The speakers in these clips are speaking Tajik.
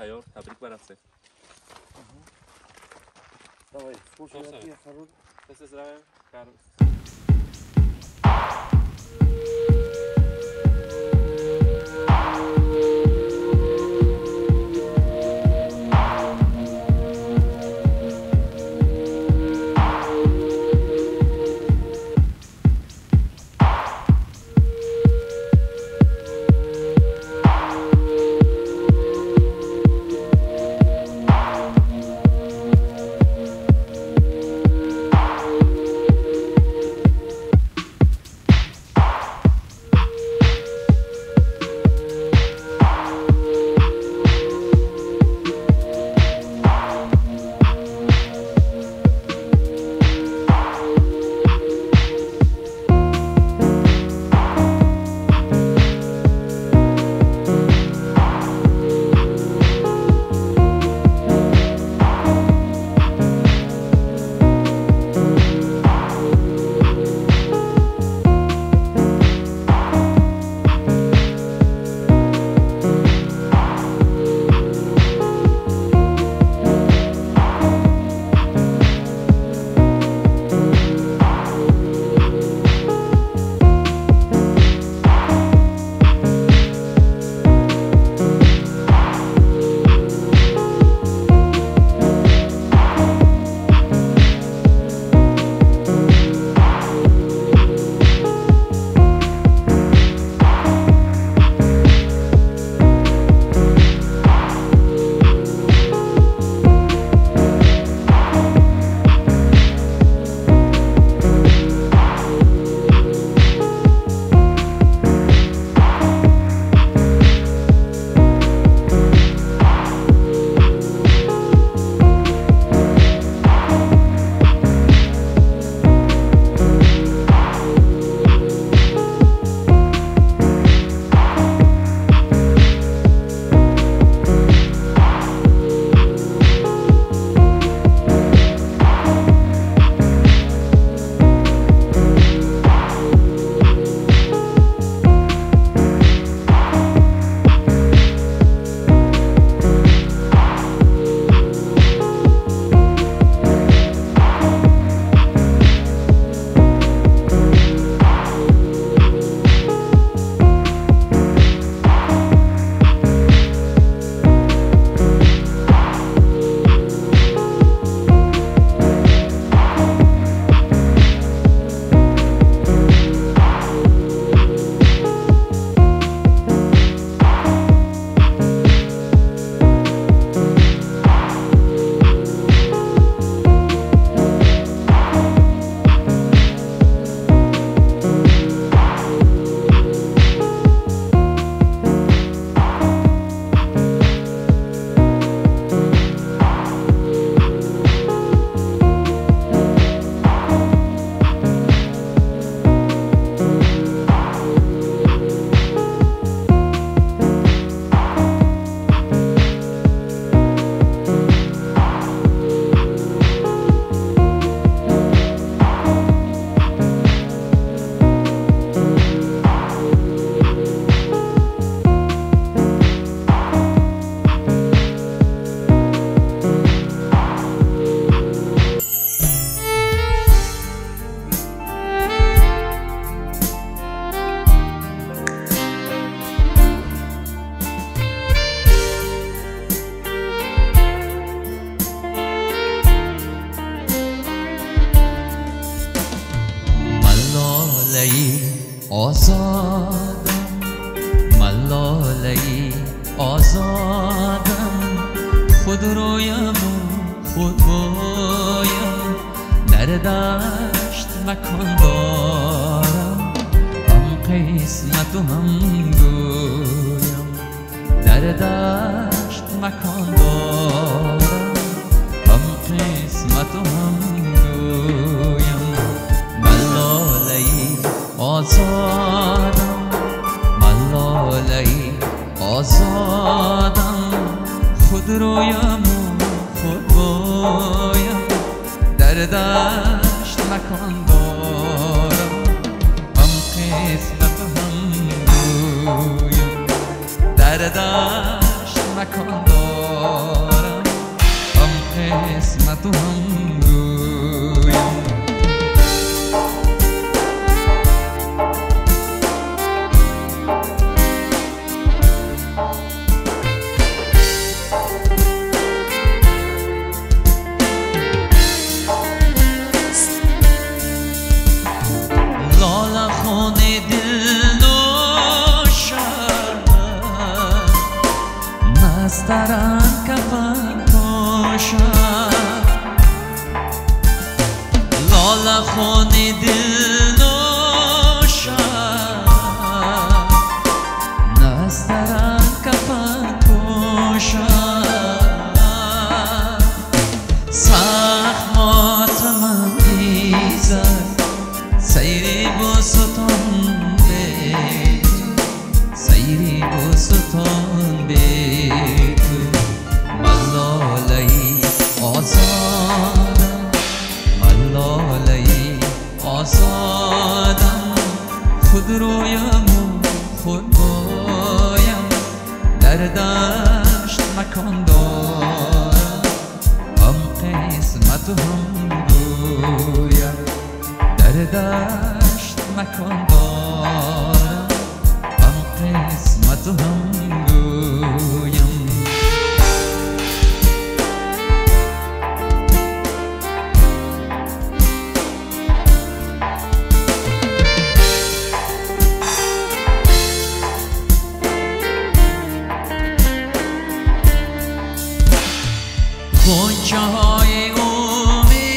Тайёр, табрик ба рафтем. Давай, слушай, я хожу. Здравия. Озодам, малолаи озодам, худ рӯям худ бӯям, дар дашт макон дорам, ҳам қисмату ҳам гӯям, дар дашт макон дорам, ҳам қисмату ҳам гӯям, малолаи озодам, малолаи озодам, худ рӯям худ бӯям, дар дашт макон дорам, ҳам қисмату ҳам гӯям, дар дашт макон дорам. قسمت هم گویم. لاله خون دل نوشد نسترن کفن پوشد. لاله خون دل نوشد نسترن کفن پوشد. سخت ماتمم ایزد سیری بوستان به تو، سیری بوستان به تو. من لاله‌ای آزادم، من لاله‌ای آزادم، خود رویم و خود بایم، در دشت مکان دارم، هم قسمت و هم گویم. در دشت مکان دارم، هم قسمت و هم گویم. غنچه های امیدم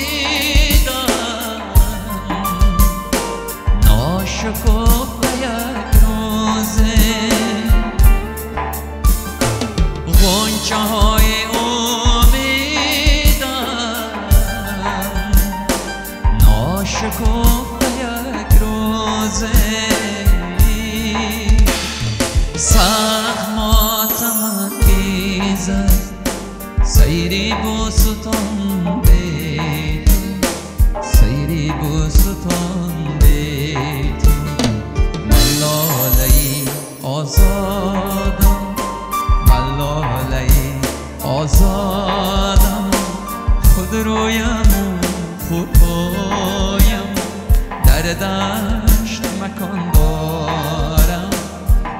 ناشکفته یک روزه، غنچه های امیدم ناشکفته یک روزه. سخت ماتمم بیزد سیری بوستان به تو، سیری بوستان به تو. من لاله‌ای آزادم، من لاله‌ای آزادم، خود رویم و خود بایم، در دشت مکان دارم،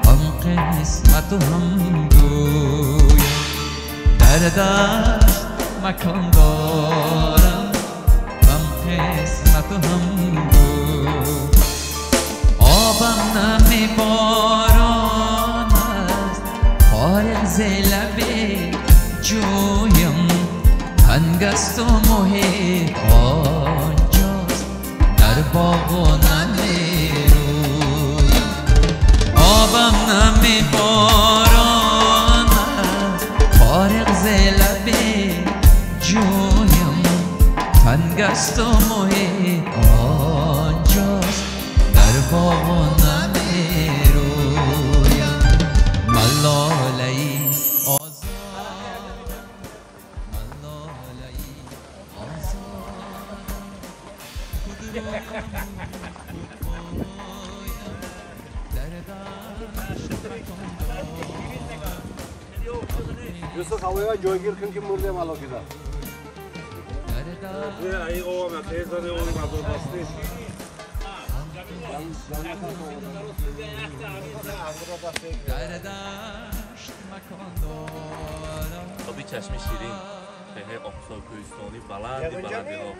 هم قسمت و هم گویم. در دشت مکان دارم، هم قسمت و هم گویم. آبم نمی باران است فارغ ز لب جویم، تنگ است و محیط آنجاست در باغ و نمیرویم. آبم نمی باران است فارغ ز لب جویم، تنگ است و محیط آنجاست در باغ و نمیرویم. من لاله‌ای آزادم، من لاله‌ای آزادم، خود رویم خود بایم، در دشت مکان دارم. یوسف هوای جایگیر کن که مردم علاقه. ای آقا تیزانی اون مردم دستی. در دشت مکان دارم. آبی چشم شیرین، خیلی آبسار کوهستانی بلندی بلندی ها.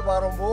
Bayram bu.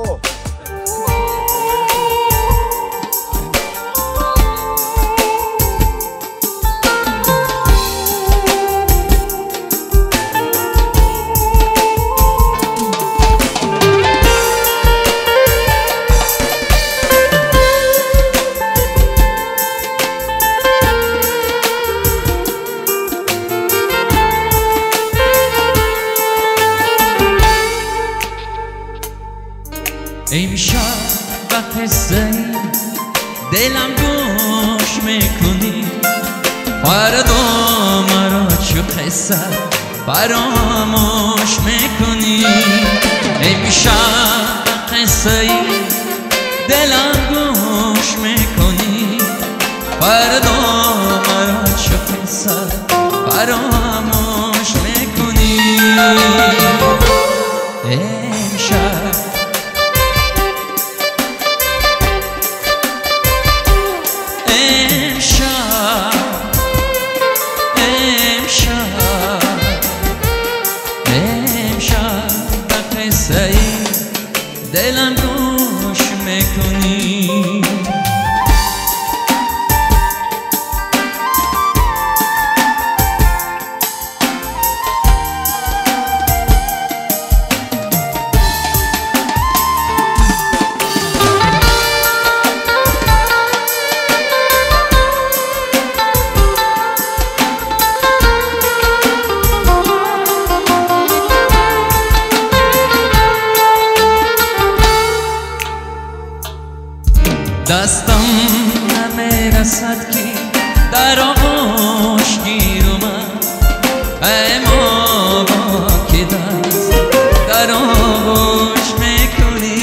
امشب به قصه دلم گوش میکنی، فردا مرا چو قصه فراموش میکنی. امشب به قصه دلم گوش میکنی، فردا مرا چو قصه فراموش میکنی. امشب امشب امشب امشب به قصه دلم گوش میکنی. دستم نمیرسد که در آغوش گیرم، ای ما که دست در آغوش میکنی.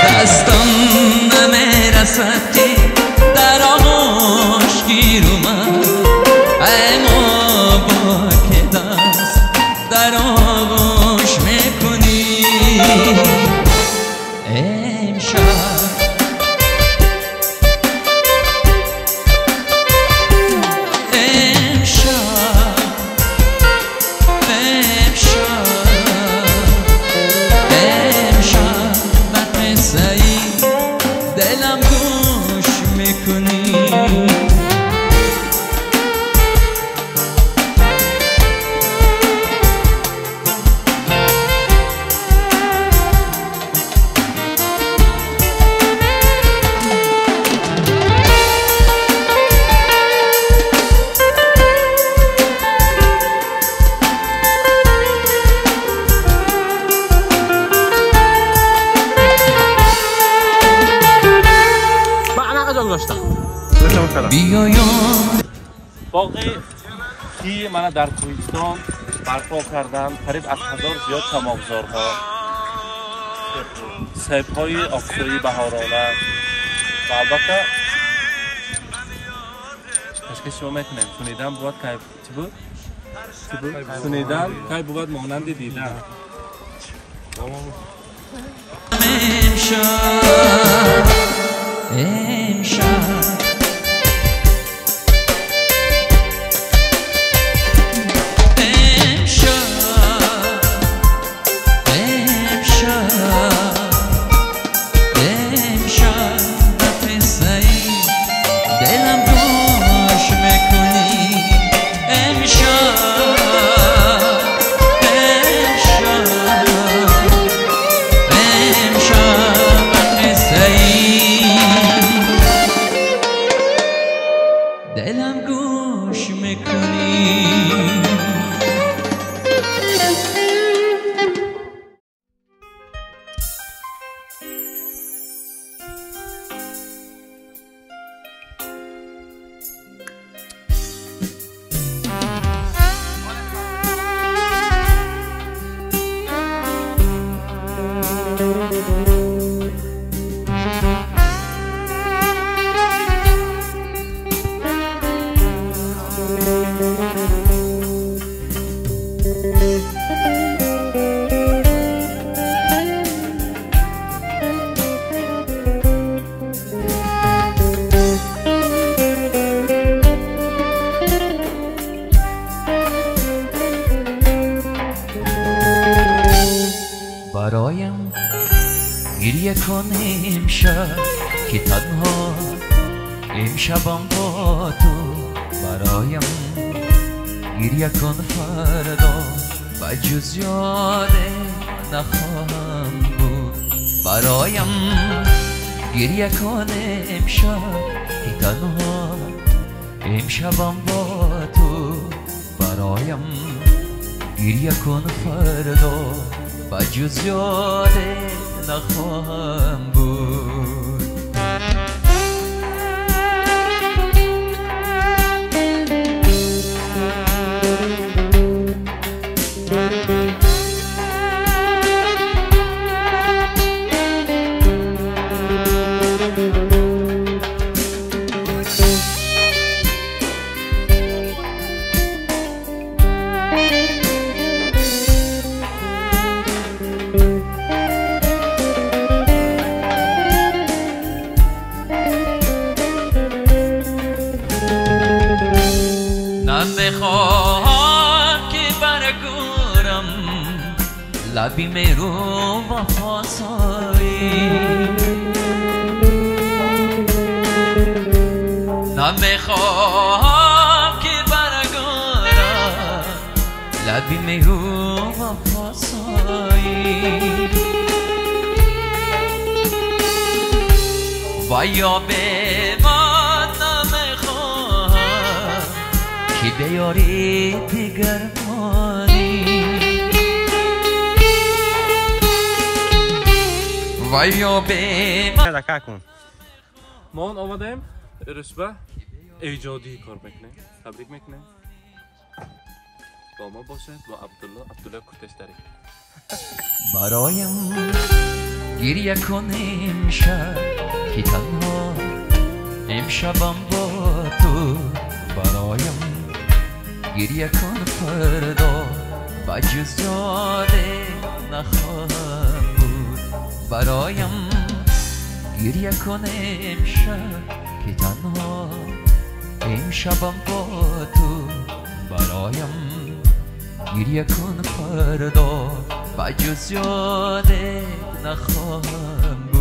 دستم نمیرسد که در آغوش گیرم، ای ما که دست در آغوش میکنی. امشب دلم گوش میکنی. باقی ки мана дар Кӯҳистон барпо кардам, қариб аз 1000 зиёд чамоғзорҳо, себҳои оксои баҳорона ва албатта пешкаш шумо мекунем. Шунидан бувад кай чӣ буд? Чӣ буд? Шунидан кай бувад монанди дидан. امشب امشب دلم گوش میکنی. امشب امشب امشب قصه دلم گوش میکنی. برایم گریه کن امشب که تنها امشبم با تو. برایم گریه کن فردا و جز یاد نخواهم بود. برایم گریه کن امشب که تنها امشبم با تو. برایم گریه کن فردا و جز یاد نخواهم بود. نمیخواهم که برگورم لبی میرو وفاسایی، نمیخواهم که برگورم لبی میرو وفاسایی، و یا به من نمیخواهم که بیاری دیگر مانی، و یا به من. ما آمدیم رشبه ایجادی کار میکنیم، تبریک میکنیم. با ما باشد با عبدالله. عبدالله کتش داری. برایم گریه کن امشب که تنها امشبم با تو، برایم گریه کن فردا بجز یادت نخواهم بود، برایم گریه کن امشب که تنها امشبم با تو، برایم گریه کن فردا بجز یادت نخواهم بود.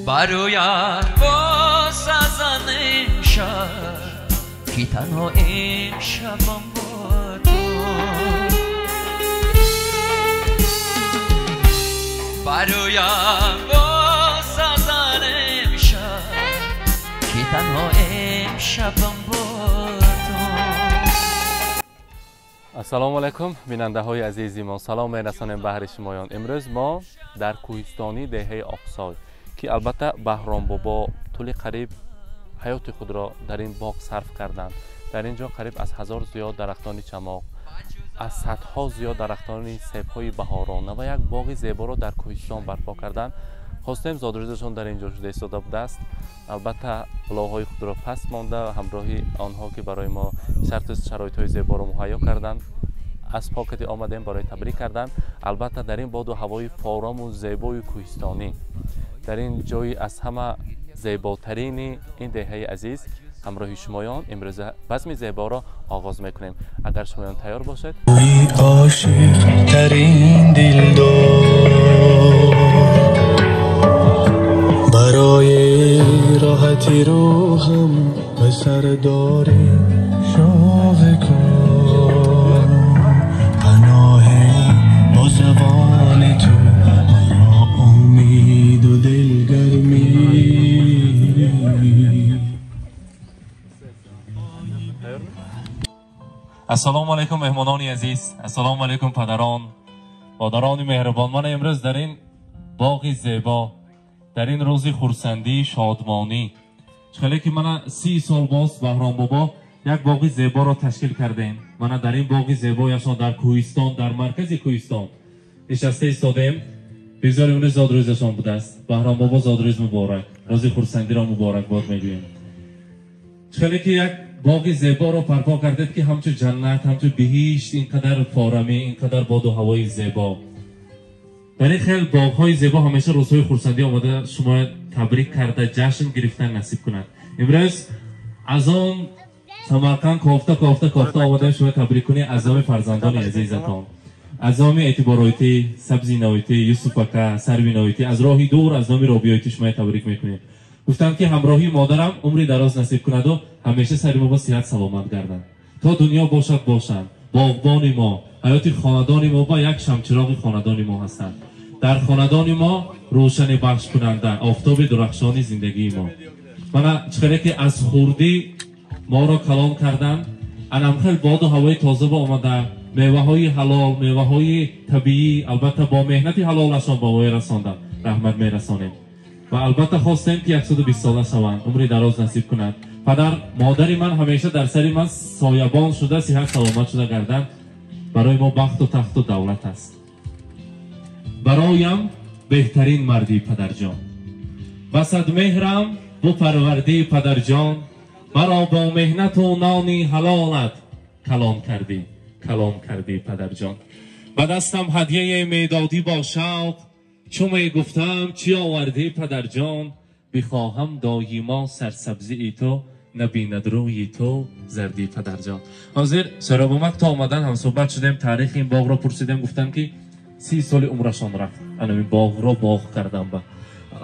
برویم باز از آن امشب که تنها امشبم با تو، برویم باز از آن امشب که تنها امشبم با تو. السلام علیکم بیننده های عزیزی ما، سلام میرسانیم بهر شمایان. امروز ما در کوهستانی دهه آقسای که البته بهرام بابا طول قریب حیات خود را در این باغ صرف کردند. در اینجا قریب از 1000 زیاد درختان چماق، از صدها زیاد درختان سیب‌های بهارانه و یک باغ زیبا را در کوهستان برپا کردند. خواستیم زادروزشان در اینجا شده ایستاده بوده است. البته بلاهای خود را پس مانده و همراهی آنها که برای ما شرط شرایط های زیبا را مهیا کردند از پاکت آمدیم برای تبریک کردن. البته در این باد و هوای فارام و زیبای کوهستانی، در این جای از همه زیباترین این دهه عزیز، همراه شمایان امروز بزم زیبا را آغاز میکنیم. اگر شمایان تیار باشد. عاشق ترین دلدار برای راحتی روحم به سرداری شوق کن، پناه با زبان تو مرا امید و دلگرمی. السلام علیکم مهمانان عزیز، السلام علیکم پدران، مادران مهربان. من امروز در این باغ زیبا، در این روز خرسندی شادمانی، چخلی که من 30 سال باز بهرام بابا یک باغ زیبا را تشکیل کردیم. من در این باغ زیبا یشان در کوهستان، در مرکز کوهستان نشسته ایستادیم. بگذار امروز زادروزشان بوده است. بهرام بابا زادروز مبارک، روز خرسندی را مبارک باد میگوییم. چخلی که یک باغ زیبا را پرپا کردید که همچو جنت، همچو بهشت، اینقدر فارمی، اینقدر باد و هوای زیبا. در این خیل باغ‌های زیبا همیشه روزهای خرسندی آمده شما تبریک کرده، جشن گرفتن نصیب کند. امروز از آن Самарқанд кофта кофта кофта омадем шумо табрик кунем аз номи фарзандони азизатон, аз номи эътибороити Сабзи Навоити, Юсуф ака, Сарви Навоити, аз роҳи дур аз номи Робиёити шумо табрик мекунем. Гуфтам ки ҳамроҳии модарам умри дароз насиб кунаду ҳамеша сари мо бо сиҳат саломат гарданд. То дунё бошад бошанд. Боғбони мо, ҳаёти хонадони мо ба як шамчироғи хонадони мо ҳастанд. Дар хонадони мо рӯшани бахшкунанда, офтоби дурахшони зиндагии мо. Мана чӣ ки аз хурдӣ моро калон карданд, анамхел боду ҳавои тоза ба омада, меваҳои ҳалол, меваҳои табиӣ, албатта бо меҳнати ҳалолашон ба воя расонданд. Раҳмат мерасонем. Ва албатта хостем ки 120 сола шаванд, умри дароз насиб кунад. Падар, модари ман ҳамеша дар сари ман соябон шуда, сиҳат саломат шуда гарданд. Барои мо бахту тахту давлат аст. Бароям беҳтарин марди падарҷон. Басад меҳрам бупарвардӣ падарҷон, маро бо меҳнату нони ҳалолат калон кардӣ, калон кардӣ падарҷон. Ба дастам ҳадияе медодӣ бо шавқ, чу мегуфтам чӣ овардӣ падарҷон, бихоҳам доимо сарсабзии ту, набинад рӯи ту зардӣ падарҷон. Ҳозир Сӯробомак то омадан ҳамсӯҳбат шудем, таърихи ин боғро пурсидем, гуфтам ки 30 соли умрашон рафт. Анами боғро боғ кардам ба.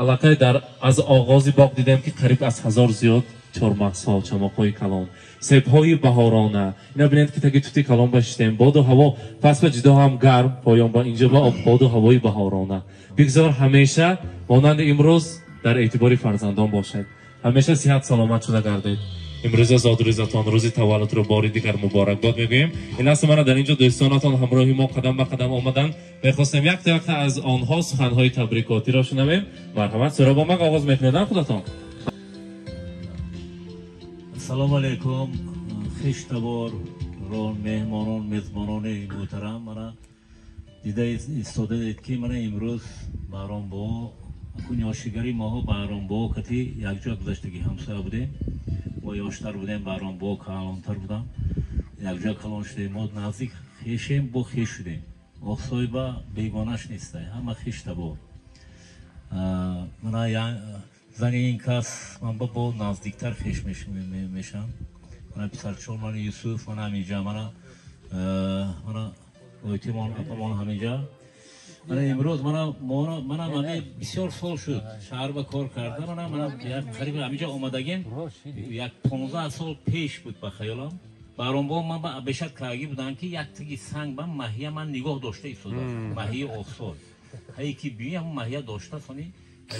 Аллакай дар аз оғози боғ дидем ки қариб аз 1000 зиёд чормағзҳо, чамоқҳои калон, себҳои баҳорона. Ина бинед ки таги тути калон башистем. Боду ҳаво пас ба ҷудо ҳам гарм, поён ба инҷо ба боду ҳавои баҳорона. Бигзор ҳамеша монанди имрӯз дар эътибори фарзандон бошед. Ҳамеша сиҳат саломат шуда гардед. Имрӯза зодрӯзатон, рӯзи таваллудро бори дигар муборакбод мегӯем. Ин аст мана дар инҷо дӯстонатон ҳамроҳи мо қадам ба қадам омаданд. Мехостем якта якта аз онҳо суханҳои табрикотиро шунавем. Марҳамат, Сӯробомак оғоз мекунедам худатон. Ассалому алайкум, хештаборон, меҳмонон, мезбонони муҳтарам. Мана дида истодаед ки мана имрӯз Баҳромбобо, ёшигари моҳо Баҳромбобо кати якҷо гузаштагӣ ҳамсоя будем. Мо ёштар будем, Баҳромбобо калонтар будам. Якҷо калон шудем, мо наздик хешем, бо хеш шудем. Оқсойба бегонаш нестай, ҳама хештабор. Мана зани ин кас ман бо наздиктар хеш мешам. Мана писарчон, мана Юсуф, мана ҳаминҷа, мана ойтимон, апамон ҳаминҷа. Мана имрӯз мана мана бисёр сол шуд шаҳр ба кор карда, мана як қариб ҳаминҷа омадагим, як 15 сол пеш буд ба хаёлам. Баҳромбобо ман ба бешад каагӣ будам ки як тиги санг ба маҳия ман нигоҳ дошта истода, маҳияи Оқсой. Ҳае ки биём маҳия дошта сони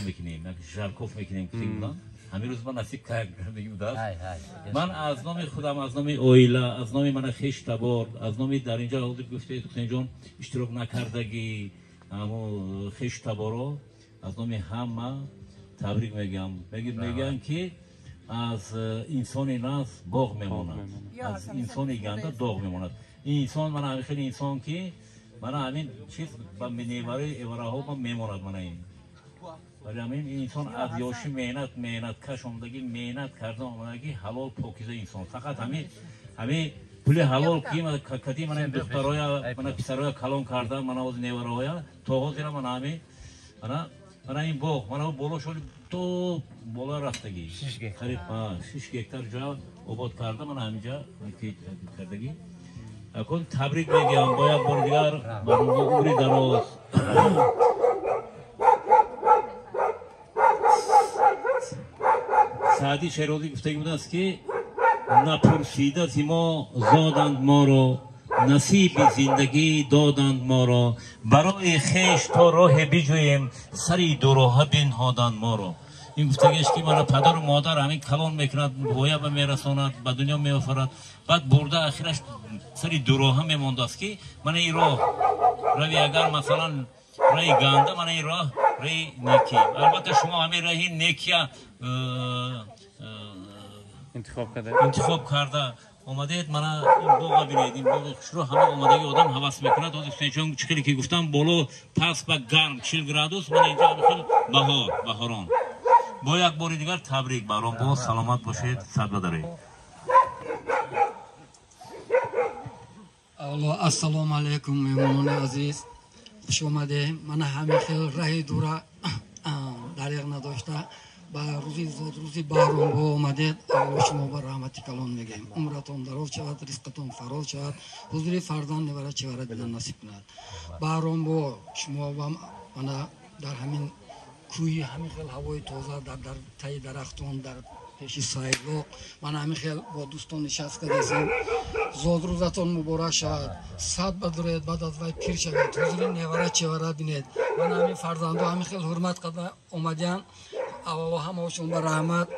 мекунем, як жарков мекунем ки будам. Ҳамин рӯз ман насиб кардагӣ будааст. Ман аз номи худам, аз номи оила, аз номи мана хештабор, аз номи дар инҷо ҳозир гуфтед Ҳусейнҷон иштирок накардагӣ ҳамо хештаборо, аз номи ҳама табрик мегӯям. Мегӯям ки аз инсони наз боғ мемонад, аз инсони ганда доғ мемонад. Ин инсон мана ҳамин хеле инсон ки мана ҳамин чиз ба невараи эвараҳо мемонад. Мана ин вале ҳамин инсон аз ёши меҳнаткаш омадагӣ, меҳнат карда омадагӣ, ҳалол покиза инсон. Фақат ҳамин пули ҳалол ки кати мана духтароя, мана писароя калон карда, мана ҳозир невараҳоя то ҳозира мана ҳамин мана ин боғ мана боло шоли то боло рафтагӣ, қариб 6 гектар ҷо обод карда, мана ҳаминҷа кардагӣ. Акун табрик мегӯям бо як бори дигар ба умри дароз. Саъди Шерозӣ гуфтагӣ будааст ки напурсида зи мо зоданд моро, насиби зиндагӣ доданд моро, барои хеш то роҳе биҷӯем, сари дуроҳа бинҳоданд моро. Ин гуфтагиаш ки мана падару модар ҳамин калон мекунад, воя ба мерасонад, ба дунё меофарад, баъд бурда ахираш сари дуроҳа мемондааст ки мана ин роҳ рави, агар масалан раҳи ганда, мана ин роҳ раҳи некӣ. Албатта шумо ҳамин раҳи некия интихоб карда омадед. Мана ин боға бинед, ин боғи хушрӯ, ҳама омадаги одам ҳавас мекунад. Ҳозир Ҳусейнҷон чӣ хеле ки гуфтам, боло пас ба гарм 40 градус, мана инҷо ҳамин хел баҳор, баҳорон. Бо як бори дигар табрик, Баҳромбобо, саломат бошед, сад бадаред. Алло, ассалому алайкум, меҳмонони азиз, хуш омадем. Мана ҳамин хел раҳи дура дареғ надошта ба рӯзи зодрӯзи Баҳромбо омадед. Аллоҳ шумо ба раҳмати калон мегӯем. Умратон дароз шавад, ризқатон фароз шавад, ҳузури фарзанд невара чевара дидан насиб кунад. Баҳромбо шумо мана дар ҳамин кӯҳи ҳамин хел ҳавои тоза, дар таи дарахтон, дар пеши сайлоқ мана ҳамин хел бо дӯстон нишаст кардесем. Зодрӯзатон муборак шавад, сад бадуред, баъд аз вай пир шавед, ҳузури невара чевара бинед. Мана ҳамин фарзандо ҳамин хел ҳурмат карда омадиян. Аввало ҳамаошон ба раҳмат.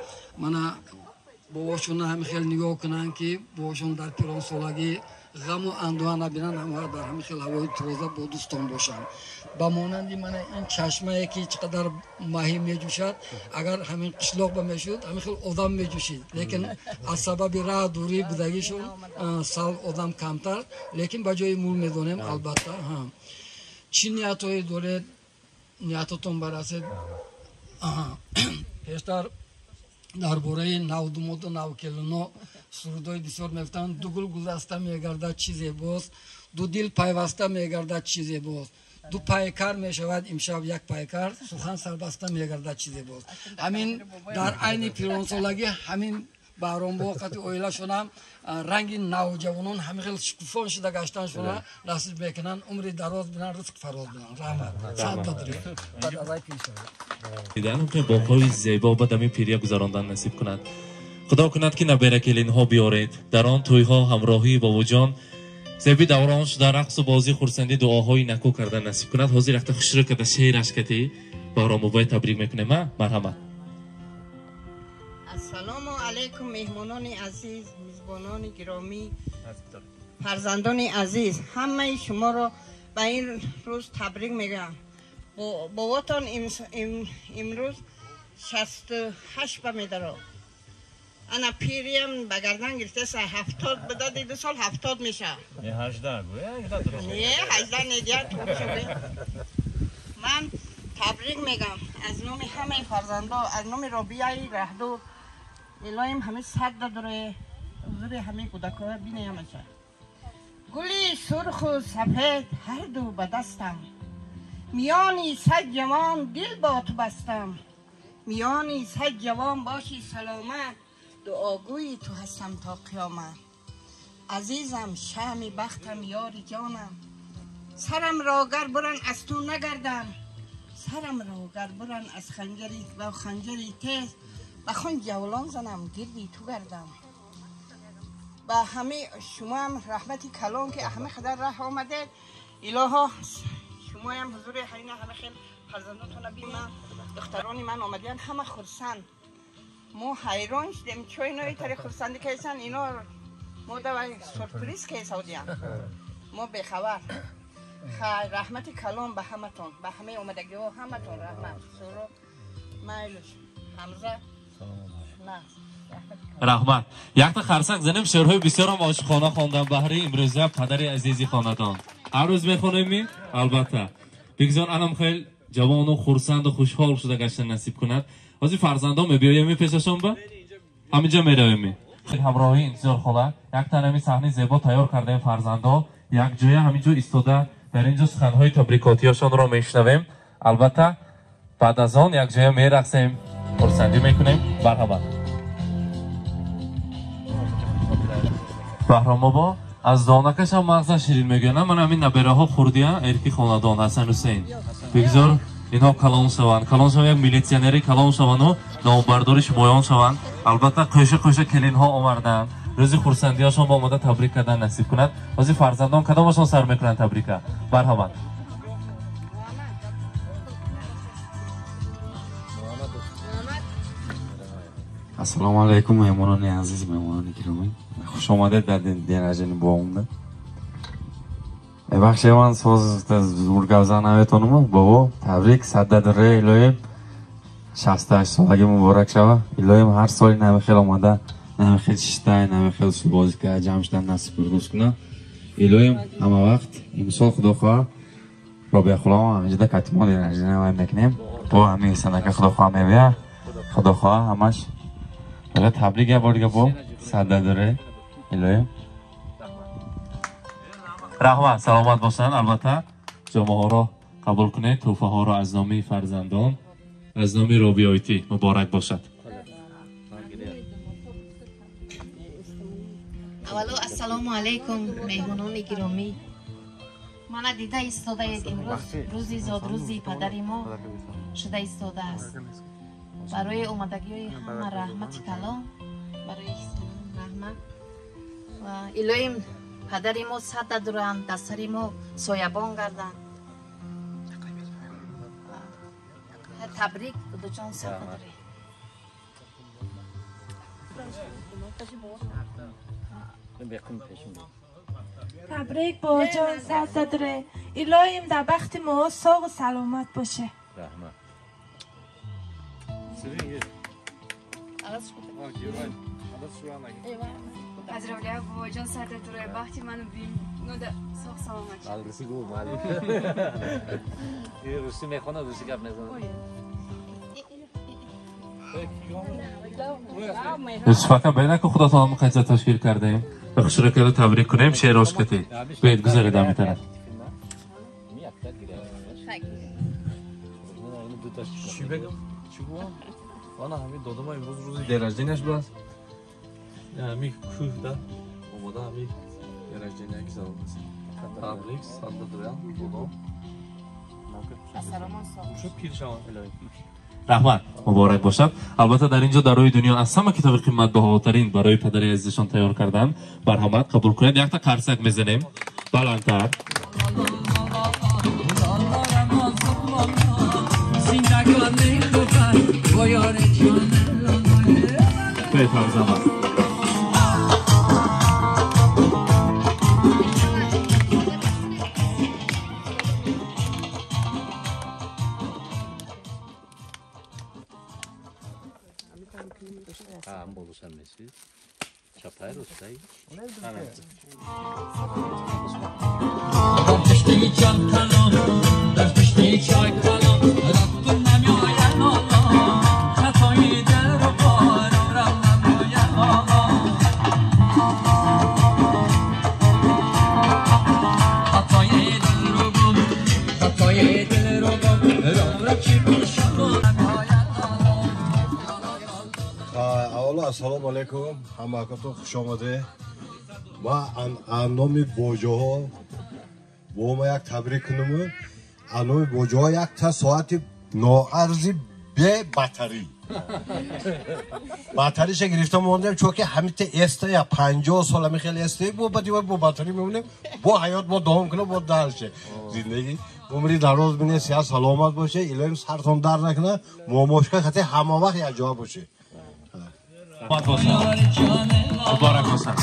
Мана бобошонро ҳамин хел нигоҳ кунанд, ки бобошон дар пиронсолагӣ ғаму андӯҳа набинанд, ҳамаро дар ҳамин хел ҳавои тоза бо дӯстон бошанд. Ба монанди мана ин чашмае ки чӣ қадар маҳӣ меҷӯшад, агар ҳамин қишлоқ ба мешуд, ҳамин хел одам меҷӯшид, лекин аз сабаби раҳ дурӣ будагишон сал одам камтар, лекин ба ҷои мул медонем албатта. Чӣ ниятҳое доред, ниятотон барасед. Пештар дар бораи навдумоту навкелино сурудҳои бисёр мегуфтанд. Ду гул гулдаста мегардад, чӣ зебост, ду дил пайваста мегардад, чӣ зебост, ду пайкар мешавад имшаб як пайкар, сухан сарбаста мегардад, чӣ зебост. Ҳамин дар айни пиронсолагӣ ҳамин Баҳромбо қати оилашонам ранги навҷавонон ҳамин хел шукуфон шуда гаштаншона насиб мекунанд. Умри дароз бинанд, ризқ фароз бинанд. Раҳмат. Сад бадуред. Баъд аз ай пир шавед. Диданам ки боғҳои зебо ба дами пирия гузарондан насиб кунад. Худо кунад ки набера келинҳо биёред. Дар он тӯйҳо ҳамроҳии бобоҷон зеби даврон шуда рақсу бозӣ, хурсандӣ, дуоҳои накӯ кардан насиб кунад. Ҳозир якта хушрӯ карда шеъраш кати Баҳромбобоя табрик мекунем. Марҳамат. Ассалому алайкум меҳмонони азиз, мизбонони гиромӣ, фарзандони азиз, ҳамаи шуморо ба ин рӯз табрик мегӯям. Боботон имрӯз 68 ба медаро. Ана пириям ба гардан гирифтаст, 70 буда, ду сол 70 мешавад. Не 18 гӯ, 18 Не, 18 не, дия ман табрик мегӯям аз номи ҳамаи фарзандо, аз номи Робияи Раҳдур. Илоҳим ҳамаи сад дадуре, ҳузури ҳамаи кӯдакҳоя бинеямаша. Гули сурху сафед ҳарду ба дастам, миёни сад ҷавон дил бо ту бастам, миёни сад ҷавон боши саломат, дуогӯи ту ҳастам то қиёмат. Азизам, шамъи бахтам, ёри ҷонам, сарамро гар буран аз ту нагардам, сарамро гар буран аз ханҷари ва ханҷари тез, ба хун ҷавлон занам гирди ту гардам. Ба ҳамаи шумоам раҳмати калон ки ҳама қадар раҳ омадед. Илоҳо шумоям ҳузури ҳайна ҳама хел фарзандотона биман, духтарони ман омадиян ҳама хурсанд. Мо ҳайрон шудем, чо ино итари хурсандӣ кайсан, ино мо давай сюрприз кайсаудиян, мо бехабар. Хайр, раҳмати калон ба ҳаматон, ба ҳамаи омадагиҳо ҳаматон раҳмат. Суро майлуш Ҳамза раҳмат. Якта харсак занем, шеърҳои бисёрам ошиқона хондан баҳри имрӯза падари азизи хонадон. Ҳар рӯз мехонем, албатта. Бигзор анам хел ҷавону хурсанду хушҳол шуда гаштан насиб кунад. Ҳозир фарзандон мебиёем пешашон ба? Ҳаминҷо меравем. Ҳамроҳии интизор хола, якта ҳамин саҳнаи зебо тайёр кардаем фарзандо, якҷоя ҳаминҷо истода дар инҷо суханҳои табрикотиёшонро мешунавем. Албатта баъд аз он якҷоя мерақсем, хурсандӣ мекунем. Марҳамат. Баҳромбобо аз донакашам мағза ширин мегӯянд. Ман ҳамин набераҳо хурдия, эрки хонадон Ҳасан Ҳусейн. Бигзор инҳо калон шаванд, калон шаванд, як милитсионери калон шаванду номбардори шумоён шаванд. Албатта қӯша-қӯша келинҳо омарданд. Рӯзи хурсандиҳошон ба омода табрик кардан насиб кунад. Ҳозир фарзандон кадомашон сар мекунанд табрика? Марҳамат. Ассалому алайкум меҳмонони азиз, меҳмонони гиромӣ. Хуш омадед дар день рождения бобомда. Бахше ман соз зур гап зан наметонам. Бобо, табрик, садда дуре, илоҳим 68 солагӣ муборак шава. Илоҳим ҳар соли нави хел омада, нави хел шишта, нави хел бозӣ карда, ҷамъ шудан насиб рӯз кунад. Илоҳим ҳама вақт имсол худо хоҳад Робия хулом ҳаминҷода катимо день рождения вай мекунем. Бо ҳамин санака худо хоҳад мебия. Худо хоҳад ҳамаш. Бала табрик як бор дига бо садда дуре, илоҳим. Раҳмат, саломат бошанд. Албатта ҷомаҳоро қабул кунед, тӯҳфаҳоро аз номи фарзандон. Аз номи Робиоити муборак бошад. Аввало ассалому алайкум меҳмонони гиромӣ. Мана дида истодаед имрӯз рӯзи зодрӯзи падари мо шуда истодааст. Барои омадагиҳои ҳама раҳмати калон, барои раҳмат ва илоҳим падари мо садда дуранд, дар сари мо соябон гарданд. Табрик, дудуҷон, садда дуред. Табрик бобоҷон, садда дуре. Илоҳим дар бахти мо соғу саломат боше. Раҳмат. Поздравляю, бобоҷон, садда дуре. Бахти ману бим. Ну да, соғ саломат. Русӣ гу, мали. Русӣ мехонад, русӣ гап мезанад. Юсуф ака, бенаку худатон қайса ташкил кардаем. Хушракаро табрик кунем, шеърош кати. Биёед гузаред ҳамин тараф. Чӣ бегам? Чӣ гӯям? Ана ҳамин додама имрӯз рӯзи день рождения ш будааст. Ҳамин кӯҳда омода ҳамин день рождения гузарондаст. Табрик, садда дурям, додом. Шо пир шавам. Раҳмат, муборак бошад. Албатта дар ин ҷо дар рӯи дунё аз ҳама китоби қиматбаҳотарин барои падари азизашон тайёр карданд. Марҳамат, қабул кунед. Якта қарсак мезанем. Баландтар. Бефарзамат. Ассалому алайкум, ҳамакатон хуш омаде. Ма аз номи боҷоҳо бо ма як табрик кунуму аз номи боҷоҳо якта соати ноарзи бе батарӣ. Батариша гирифта мондем, чунки ҳамита эста я 50 сол ҳами хеле эста бо бади бо батарӣ мемонем, бо ҳаёт бо давом кунем, бо дарше. Зиндагӣ умри дароз бинед, сиҳат саломат боше, илоҳим сартон дар накунад, момошка хати ҳама вақт якҷоя боше. Муборак бошад.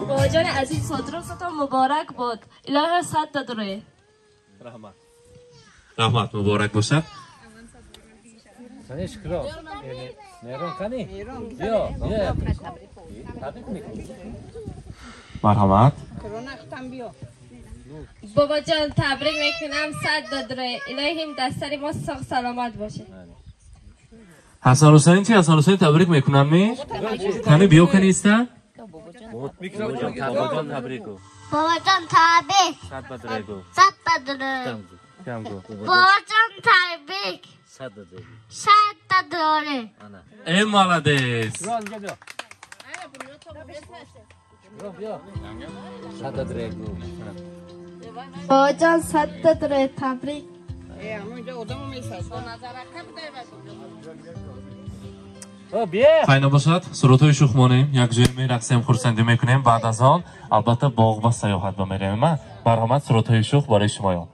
Бобоҷони азиз, содрӯзатон муборак бод. Илоҳо садда дуре. Раҳмат. Раҳмат, муборак бошад. Қани шукро. Меҳрон қани? Биё, биё. Табрик мекунӣ. Марҳамат. Бобоҷон, табрик мекунам, садда дуре. Илоҳим дар сари мо соғ саломат бошед. Ҳасан Ҳусайн чи? Ҳасан Ҳусайн табрик мекунам ми? Қани биё кани иста? Бобоҷон табрик. Бобоҷон табрик. Сад бадре гу. Сад бадре. Кам гу. Бобоҷон табрик. Сад бадре. Сад бадре. Э молодец. Сад бадре гу. Бобоҷон сад бадре табрик. Хайна бошад, сурудҳои шух монем, якҷоя мерақсем, хурсандӣ мекунем. Баъд аз он албатта боғ ба саёҳат ба меравем. Марҳамат, сурудҳои шух барои шумоён.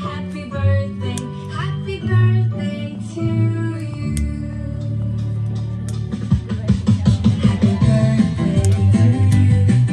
Happy birthday, happy birthday to you. Happy birthday to you.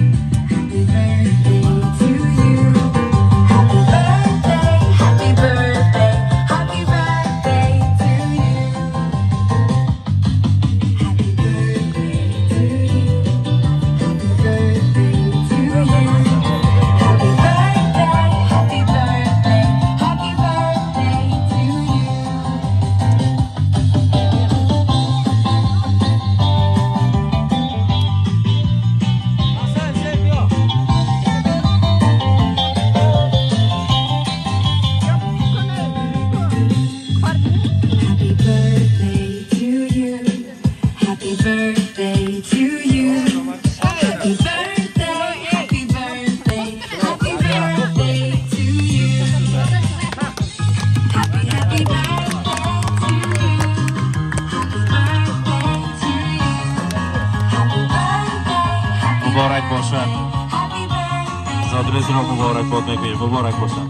Зодрӯзро муборакбод мегӯем. Муборак бошад.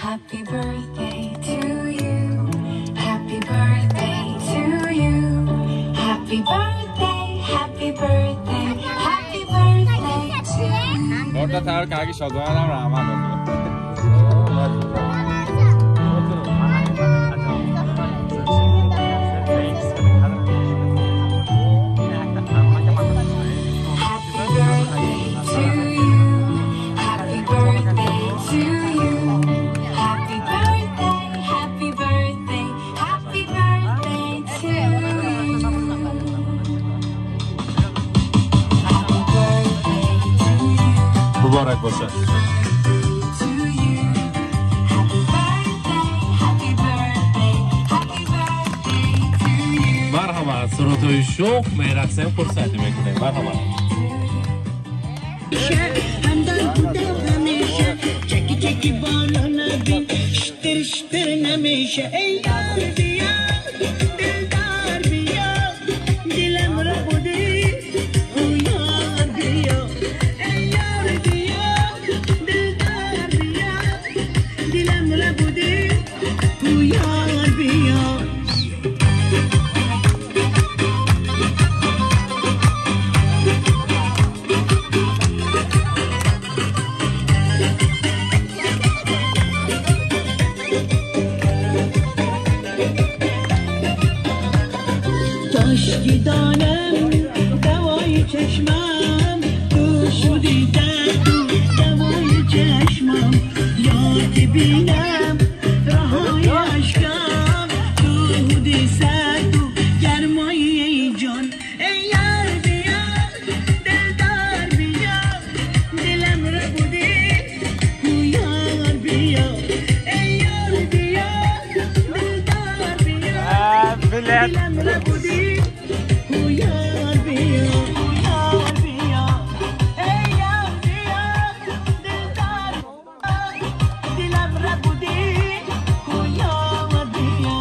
Happy birthday to you. Happy birthday to you. Happy birthday, happy birthday, happy birthday to you. Orada Tarık Agi Şadoğan'dan rahmet oldu. Happy birthday to you. Happy birthday to you. Happy birthday, happy birthday, happy birthday to you. Happy birthday to you. Муборак бошад. To you. Happy birthday, happy birthday, happy birthday to you. Марҳамат, сурудҳои шӯх мерақсем, хурсандӣ мекунем. Марҳамат. همدم بودم همیشه چکی چکی بالا نبین شتر شتر نمیشه ای یار بیا دلدار بیا دلم را بودی او یار بیا ای یار بیا دلدار بیا دلم را بودی او یار بیا. کاشکی دانم دوای چشمم تو شدی درد و دوای چشمم یاد بینم رهای اشکم تو بودی سرد و گرمای ای جان ای یار بیا دلدار بیا دلم را بودی او یار بیا ای یار بیا دلدار بیا دلم را بودی او یار بیا یار بیا ای یار بیا دلدار دلم را بودی او یار بیا.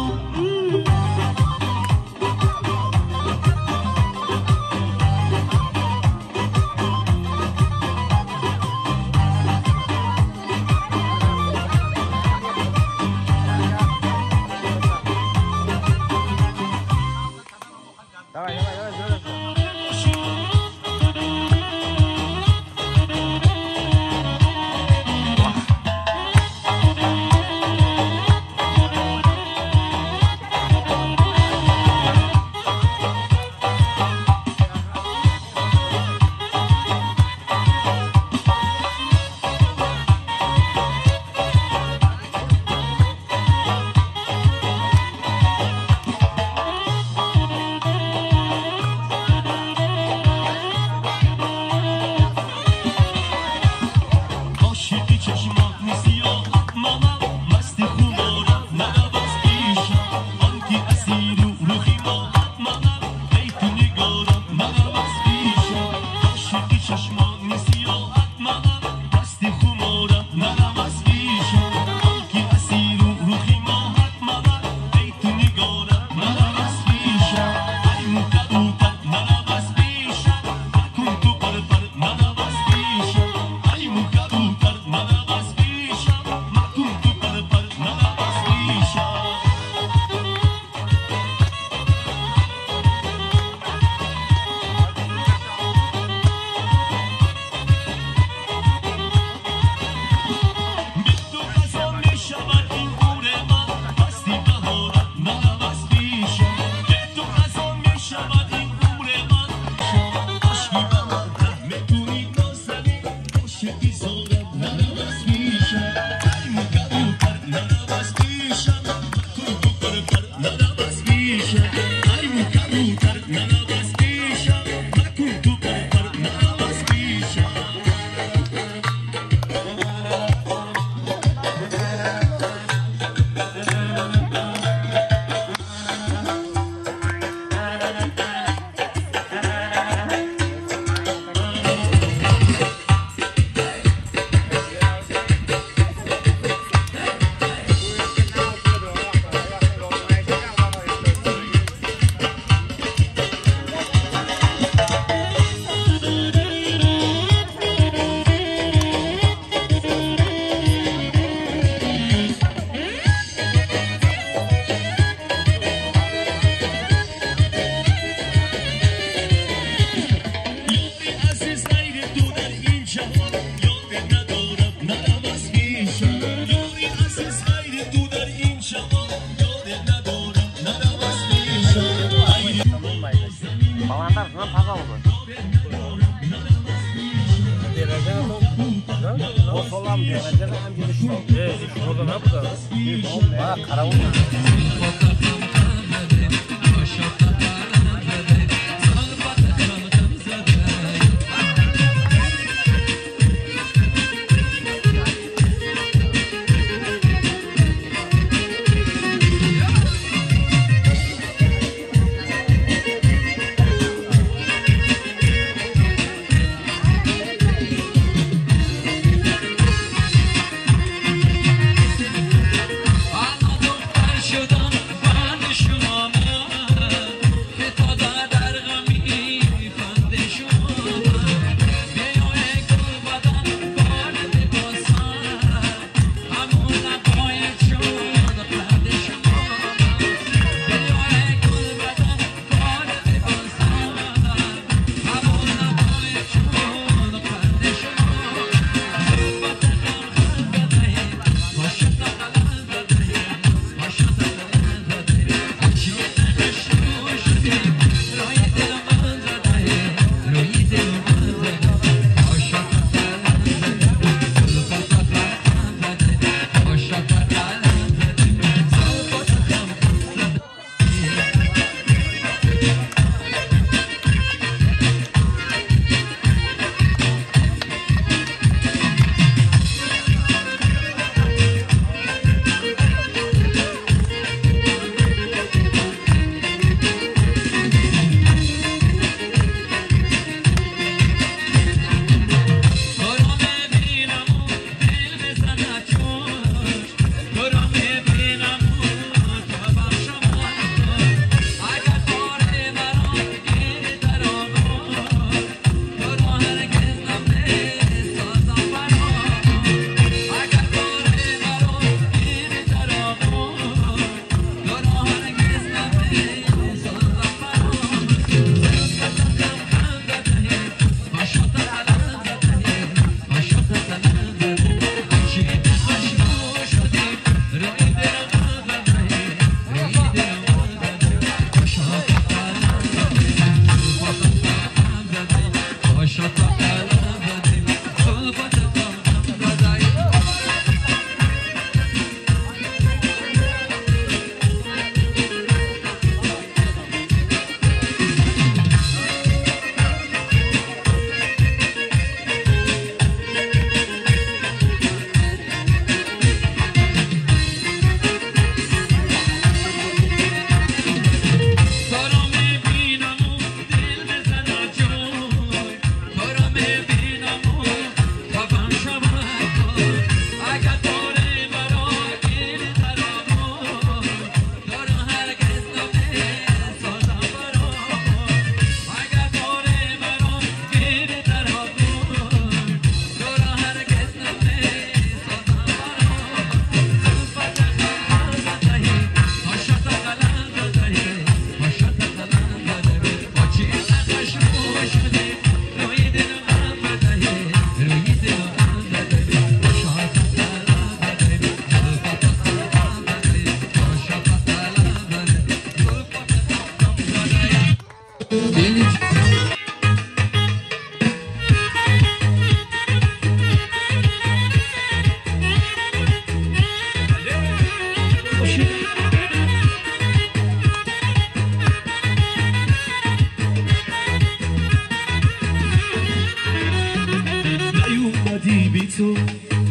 تو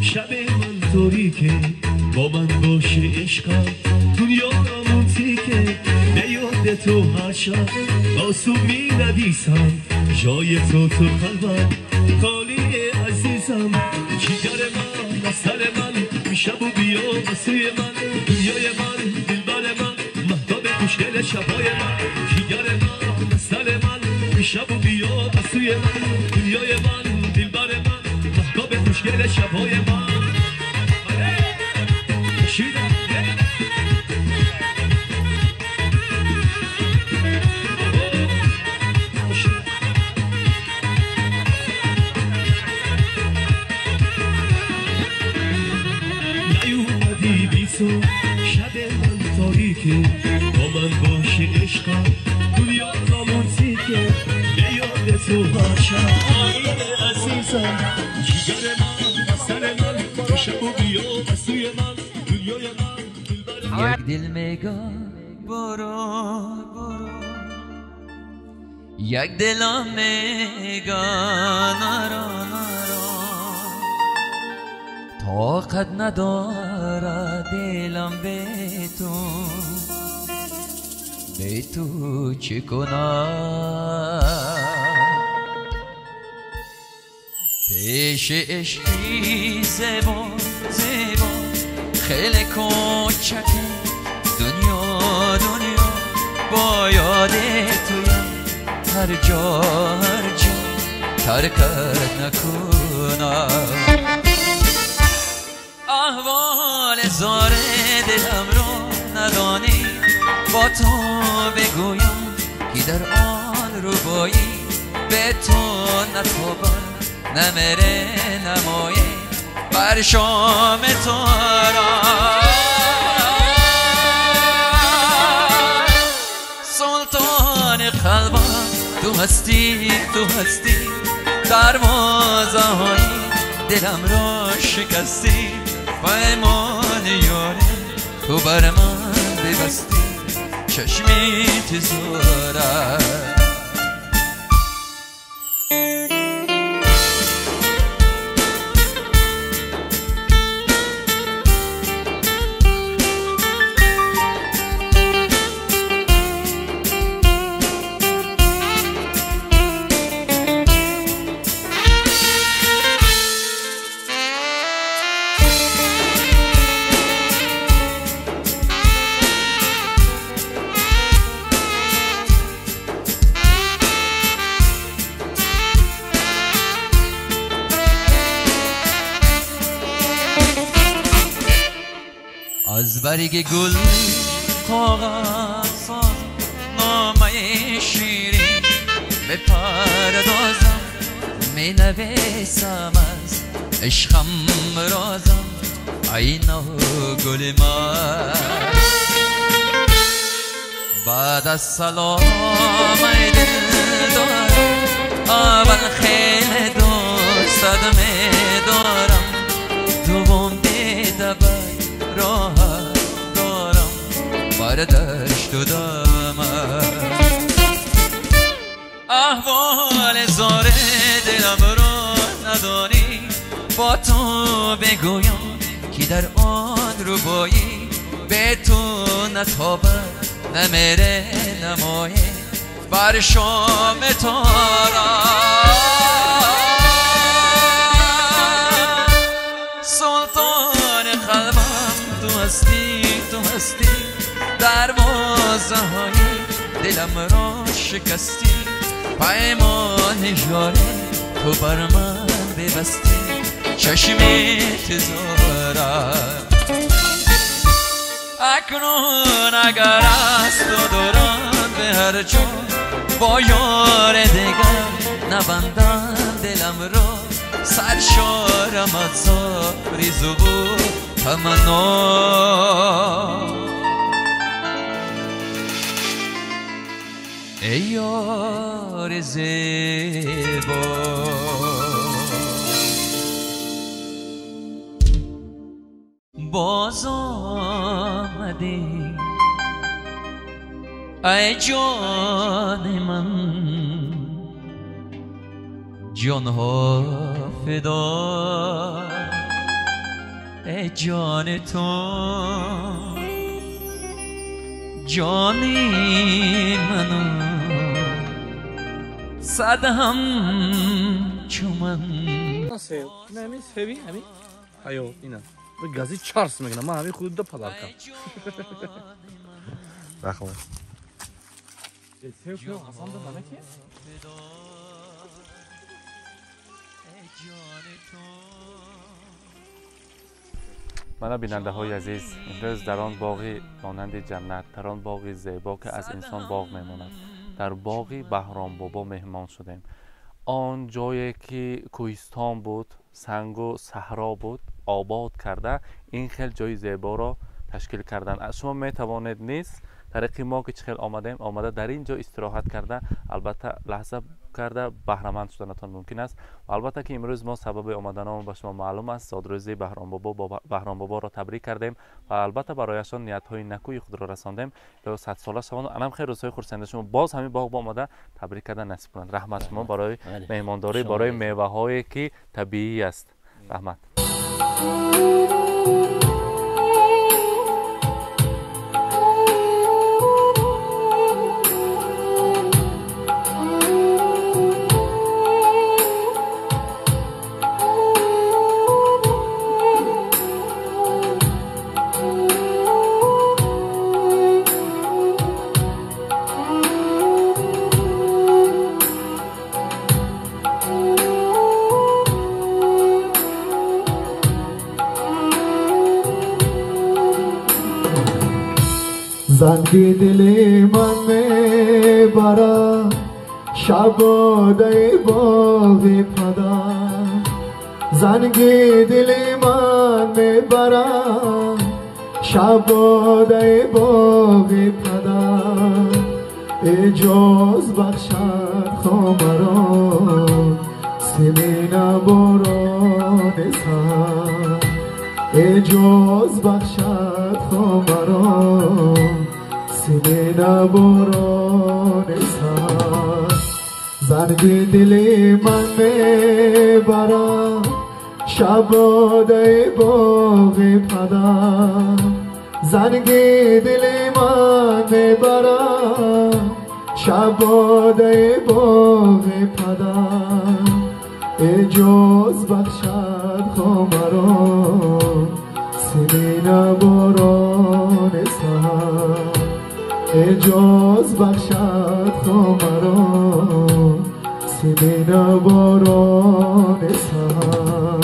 شب من تاریکه، با من باشه عشقم دنیامون تیکه، به یاد تو هر شب آسو می نویسم، جای تو تو قلبم خالی عزیزم، جگر من اصل من شب و بیا سوی من، دنیای من دلبر من مهتاب خوشگل شبای من، جگر من اصل من شب و بیا سوی من، دنیای من دلبر من مهتاب خوشگل شبای من. نیومدی بی تو شب من تاریکه، با من باشه عشقم دنیا رامانتیکه، تو هر شب عزیزم جیگر من سر من شب و بیا سوی من دنیای من. یک دل میگه برو برو، یک دل میگه نرو نرو، طاقت نداره دلم به تو، به تو چه کنم؟ پیش عشقی زیبا زیبا خیلی کوچک دنیا دنیا با یاد تویم هر جا هر جا ترکت نکنم. احوال زار دلم رو ندانی با تو بگویم که در آن روبایی به تو نتابم نمره نمایه بر شام تو را. سلطان قلبم تو هستی تو هستی، دروازه های دلم را شکستی، پیمان یاره تو بر من ببستی، چشمی تزارم. از برگ گل کاغذ ساز نامه شیرین بپردازم، می نویسم از عشقم رازم ای گل من. بعد از سلام ای دل دارم، اول خیلی دوستت می دارم، دوم دیده راحت دارم برداشت و دامم. احوال زار دلم را ندانی با تو بگویم که در آن روبایی به تو نتابد نمیره نمایه بر شام تو را. سلطان قلبم تو هستی تو هستی، دروازه های دلم را شکستی، پیمان یاره تو بر من ببستی، چشمی تزارم. اکنون اگر از تو دورم به هر جا با یار دیگر نبندم دلم را، سرشارم از آرزو و تمنا. ای یار زیبا باز آمدی ای جان من، جانها فدا ای جان تو، جانی منو صد هم چو من. نه سوی همین حیات اینا گازی چارس میگن ما همین خود دو پدرکم. رحمت. мана бинандаҳои азиз, имрӯз дар он боғи монанди ҷаннат, дар он боғи зебо ки аз инсон боғ мемонад, дар боғи Баҳромбобо меҳмон шудем. Он ҷое ки кӯҳистон буд, сангу саҳро буд, обод карда ин хел ҷои зеборо ташкил кардан. Шумо метавонед низ Тариқи мо ки чӣ хел омадем, омада дар ин ҷо истироҳат карда, албатта лаҳза карда баҳраманд шуданатон мумкин аст. Ва албатта ки имрӯз мо сабаби омаданамон ба шумо маълум аст. Зодрӯзи Баҳромбоборо табрик кардем ва албатта барояшон ниятҳои накӯи худро расондем. 100 сола шаванд, анам хел рӯзҳои хурсанди шумо боз ҳамин боғ омада табрик карда насиб кунанд. Раҳмат шумо барои меҳмондорӣ, барои меваҳое ки табиӣ аст. Раҳмат. Занги дили ман мебарад шабодаи боғи падар, занги дили ман мебарад шабодаи боғи падар. Эҷоз бахшад хомарон симина борони сар, эҷоз бахшад хомарон симина борони сар. Занги дили ман мебарад шабодаи боғи падар, занги дили ман мебарад шабодаи боғи падар. Эҷоз бахшад хомарон симина борони сар, эҷоз бахшад хомарон симина борони сар.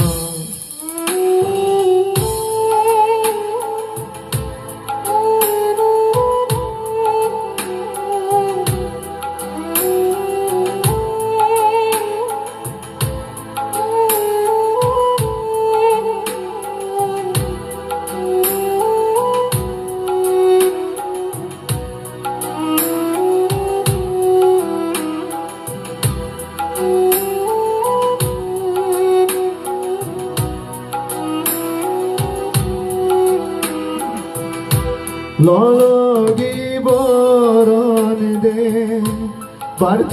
Лолаги борон де бар.